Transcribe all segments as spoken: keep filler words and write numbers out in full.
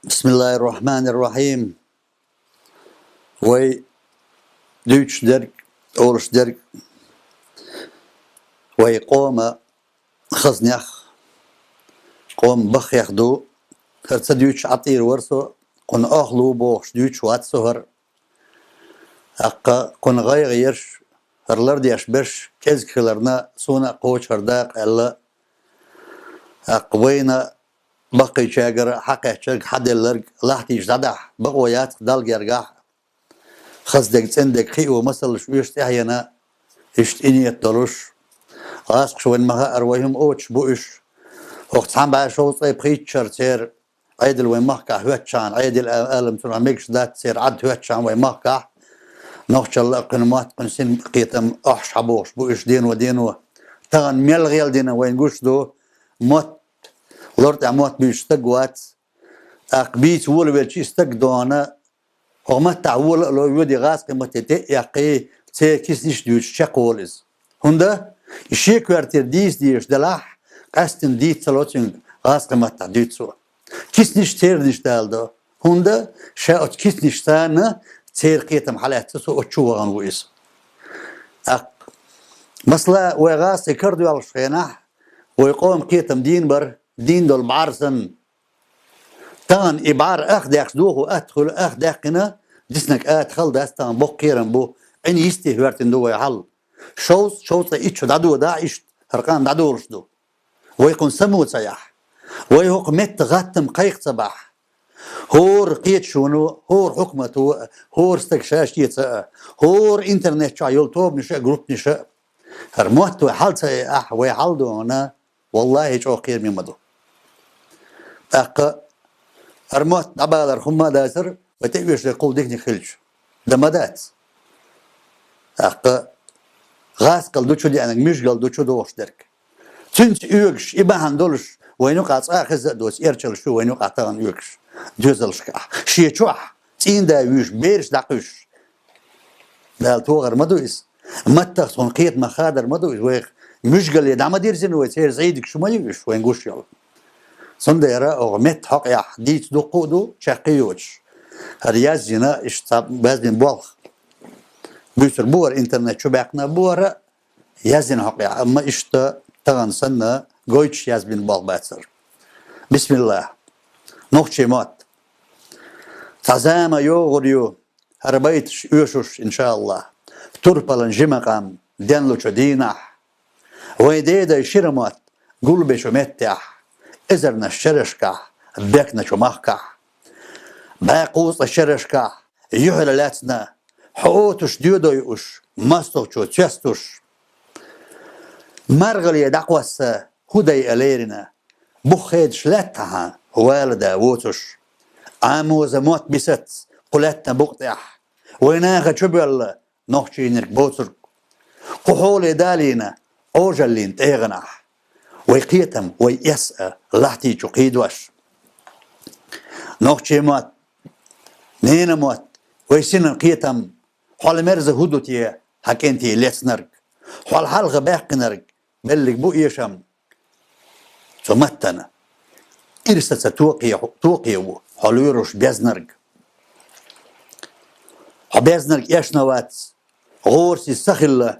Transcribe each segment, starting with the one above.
بسم الله الرحمن الرحيم. Вай дуьйцуш дерг, олуш дерг, вай къоман хазнех, къоман баххех ду. ХӀара ца дуьйцуш Ӏа тӀера вара со, кхунна охьалу бохуш дуьйцуш вац со хӀара. ТӀаккха кхунна гӀайгӀа ерш, хӀара лардеш берш кӀезиг хиларна, суна а кхочуш хӀара дакъа аьлла. ТӀаккха вайна баккхийчаьргара хьакхаьчнарг, хьаделларг лахьтийча дӀадахьа, бакъо яц-кх Далла гергахь. Хаза дерг, цӀена дерг хио масалш оьшу тӀаьхьена, иштта и нийят долуш. ГӀазкхаша вайна ма-хаъара, вай хӀума оцуш бу уьш. ХӀокху цхьана бӀе шовзткъе пхийтта шарахь церан Ӏедал вайн махкахь хӀоьттичхьана, Ӏедал а-, алам цунах мегаш дац, церан Ӏад хӀоьттичхьана вайн махкахь, нохчалла а кхуьнан мотт, кхуьнан синкхетам охьашха бохуш бу уьш дено-дено. Тахана мел гӀелдина вайна гуш ду, мотт, лар тӀехь мотт буьйцуш стаг вац. ТӀаккха бийца волавелча и стаг дона, хӀокху маттахь вола а ло, воьдий гӀазкхийн матте тӀе а эккхий, церан киснаш а дуьйцуш чекхволу иза. ХӀунда? И шен коьртера дийца дезаш делахь, къаьсттина дийца ца ло цуьнга гӀазкхийн маттахь дуьйцо. Киснаш цернаш дала до. ХӀунда? Ша оцу киснашца церан кхетам хьалаьцна со оцу чу вахана ву иза. ТӀаккха, масала, вай гӀазкхий карадоьлхучу хенахь, вай къоман кхетам дийна бара, дийна долу бӀаьрг санна. Тахана и бӀаьрг ах даьккхича дохо атта хуьлу, ах даьккхина, диснарг ата хала дац, тахана боккха кхерам бу, Ӏин йисте хӀоьртина ду вай хьал. Шовзткъа, шовзткъе итт шо дӀадодахь иштта, хӀара къам дӀадолуш ду. Вай кхунна само ца яхь. Вай хӀокху меттан гӀаттам кхайкха ца бахь. ХӀора кхеташоно, хӀора хьукмато а, хӀора стага ша-шеца а, хӀора интернет чохь йолу тобанаша а, группанаша а. ХӀара мотт вай хьал ца яахь, вай хьал дона, валлахӀи, чӀогӀа кхераме ма ду. ТӀаккха хӀара мотт дӀабалар хӀумма а дацара, вай тӀеоьшург кхул диканиг хилча. Дан ма дац. ТӀаккха гӀазкхалла ду чу деанарг, муьжгалла ду чу дохуш дерг. Цуьнца оьгуш, и бахьана долуш, вайна юкъахь цкъа а хеза а доцу эрчаллаш ю вайна юкъахь тахана оьгуш. Доьзалшкахь, шен чохь, цӀийнда вуьйш, бераш дӀакхуьйсуш. Дала тохар ма ду иза. Маттах цунна кхетамах хадар ма ду иза вайх. Муьжгалле дӀа ма дирзина вай, церан зӀийдигаш ма ю уьш, вайна гуш йолу. Цундела оха метта хьокъехь дийца дуккха а ду, чаккхе а йоцуш. ХӀара яздина, иштта цхьа яздина болх буьйцур бу хӀара, интернет чу баьккхина бу хӀара, яздина хьокъехь, амма иштта тахана санна гойтуш язбина болх бацара. Бисмиллах. Нохчийн мотт. Цхьа зама йогӀур ю, хӀара байташ оьшуш, иншааллах, турпалан жимакъам денлучу дийнахь. Вайн дедай шира мотт гулбечу меттехь, эзарнаш шерашкахь, бекначу махкахь. БӀе кхузткъа шерашкахь юьхьара лаьцна, хьо отуш доьдой уьш, мостагӀчо цоьстуш. МаргӀале дӀакхосса хӀу дайа лерина, бух хедаш лаьттахьа вала да воцуш. Ӏамоза мотт бисац кху лаьттан букъа тӀехь, вайн наха чубоьлла нохчийнарг боцург. Кху хьоле далийна Ӏожаллин тӀегӀанахь, вай кхетам, вай эс а лахьти чу кхийдош. Нохчийн мотт, ненан мотт, вай синан кхетам, хьол мерза хӀу ду те хьан кӀентий лецнарг, хьол хьалха баьккхинарг беллиг бу эшам. Цу маттана ирсаца токхе, токхе ву хьо лоьруш безнарг. Хьо безнарг эшна вац, гӀорси са хилла,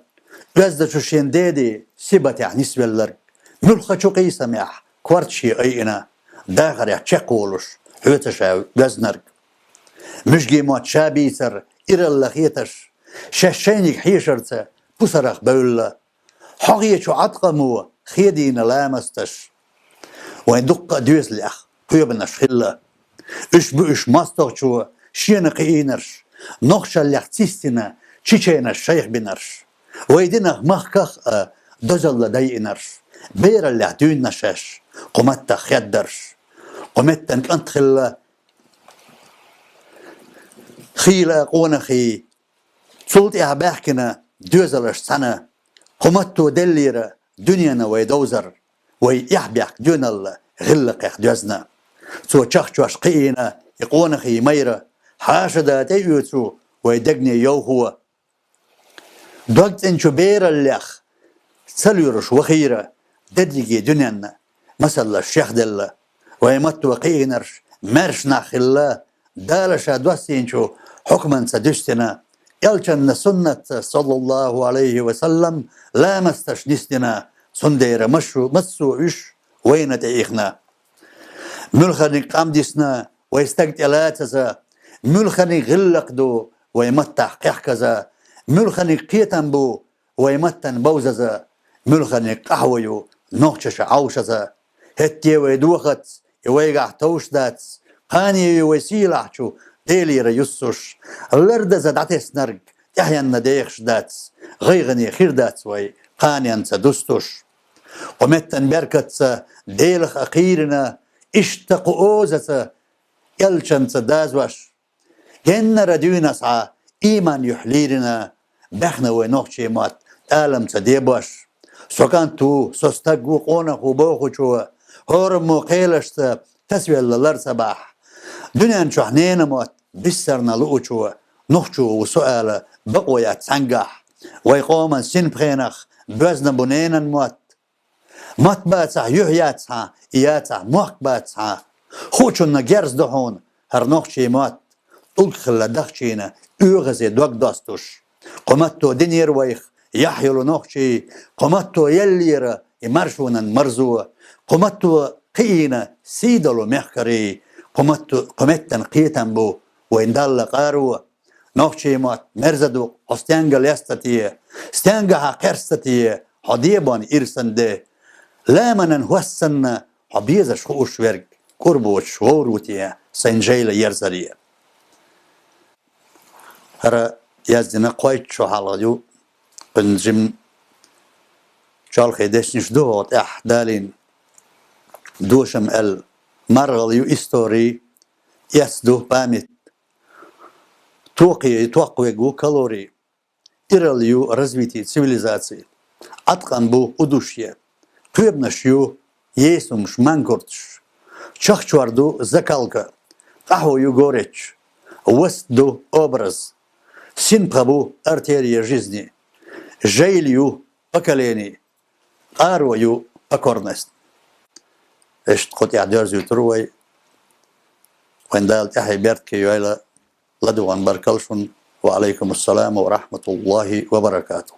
оьздачу шен деди сибатехь нисвелларг, муьлххачу къийсамехь корта шен айина, дахарехь чекхволуш, хьоьца ша везнарг. Муьжгийн мотт ша бийцар иралла хеташ, шаьш шайниг хьешарца пусарах бевлла. Хьо хечу Ӏаткъамо хедийна ламасташ. Вайн дуккха а доьзалех кхоьбанаш хилла. Уьш бу уьш мостагӀчо шена кхиийнарш, нохчаллех цистина чеченаш шайх бинарш. Вай динах, махках а дозалла дайинарш, бераллех дуьйна шаьш кху маттах хеддарш. Кху меттан кӀант хилла хийла а къонахий, цул тӀаьхьа баьхкина доьзалаш цхьаьна, кху матто деллера дуьненан вай довзар, вай эхь-бехк доьналла гӀиллакхех доьзна. Цо чахчош кхиийна и къонахий майра, хьаша да тӀеоьцу вай дегне йовхо. Дог цӀинчу бераллех ца лоьруш вахийра, дерриге дуьненна масаллаш шех делла. Вай матто кхиийнарш маьрша нах хилла, Дала ша доссийначу хьукманца дуьстина, элчанна суннатца, саллаллаху алейхи ва саллам, ламасташ нисдина, цундела машу, массо а уьш вайна тӀеихна. Муьлханиг къам дисна вай стаг тӀелацаза, муьлханиг гӀиллакх ду вай маттахь кхехказа, муьлханиг кхетам бу вай маттан бовзаза, муьлханиг къахьо ю нохчаша Ӏовшаза. ХӀетте вай дохац, и вайгахь товш дац, кхане ю вай сийлахьчу Делера юссуш. Лардаза дӀатеснарг тӀаьхьенна дехаш дац, гӀайгӀане хир дац вай кханенца дустуш. Кху меттан беркатца Делах а кхийрина, иштта кху озаца элчанца дазош. Геннара дуьйна схьа иман юьхь лийрина, баьхна вай нохчий мотт тӀаламца дебош. Со кӀант ву, со стаг ву, къонах ву бохучо, хӀораммо кхелашца тасавелла лар ца бахь. Дуьнен чохь ненан мотт биссарна луучо, нохчо ву со ала бакъо яц цхьаьнгахь. Вай къоман синпхенах боьзна бу ненан мотт. Мотт бацахь, юьхь яц хьан, и яцахь, мохк бац хьан. Хуучунна герз ду хьуна хӀара нохчий мотт, тӀулг хилла дахчийна оьгӀазе дог достуш. Кху матто динера вайх яхь йолу нохчий, кху матто еллера и маршонан марзо, кху матто кхиийна сий долу мехкарий, кху матто, кху меттан кхетам бу вайн Далла къаро. Нохчий мотт мерза ду, хьо стенга леста те, стенга хьан кхерста те, хьо дебон ирсан де. Ламанан хӀоссанна хьо безаш хууш верг, кӀур боцуш вовр ву те, сайн жайла ерзаре. ХӀара яздина кхойтта шо хьалха ю, кхуьнан жим чолхе дешнаш ду хӀокху тӀехь далийна. Дошам аьлла, маргӀал ю историй, эс ду память. Токхе токхвег ву калорий, иралла ю развитие цивилизации. Ӏаткъам бу удушье, кхоьбанаш ю есумаш, манкурташ, чахчор ду закалка, къахьо ю горечь, васт ду образ, синпха бу артерия жизни, жайла ю поколение, къаро ю покорность. Иштта кху тӀехь доьрзуьйтур вай. Вайн Дала тӀаьхье беркате йойла. ЛадугӀан баркалла шуна. Ва алайкум ассалам ва рахматуллахи ва баракатух.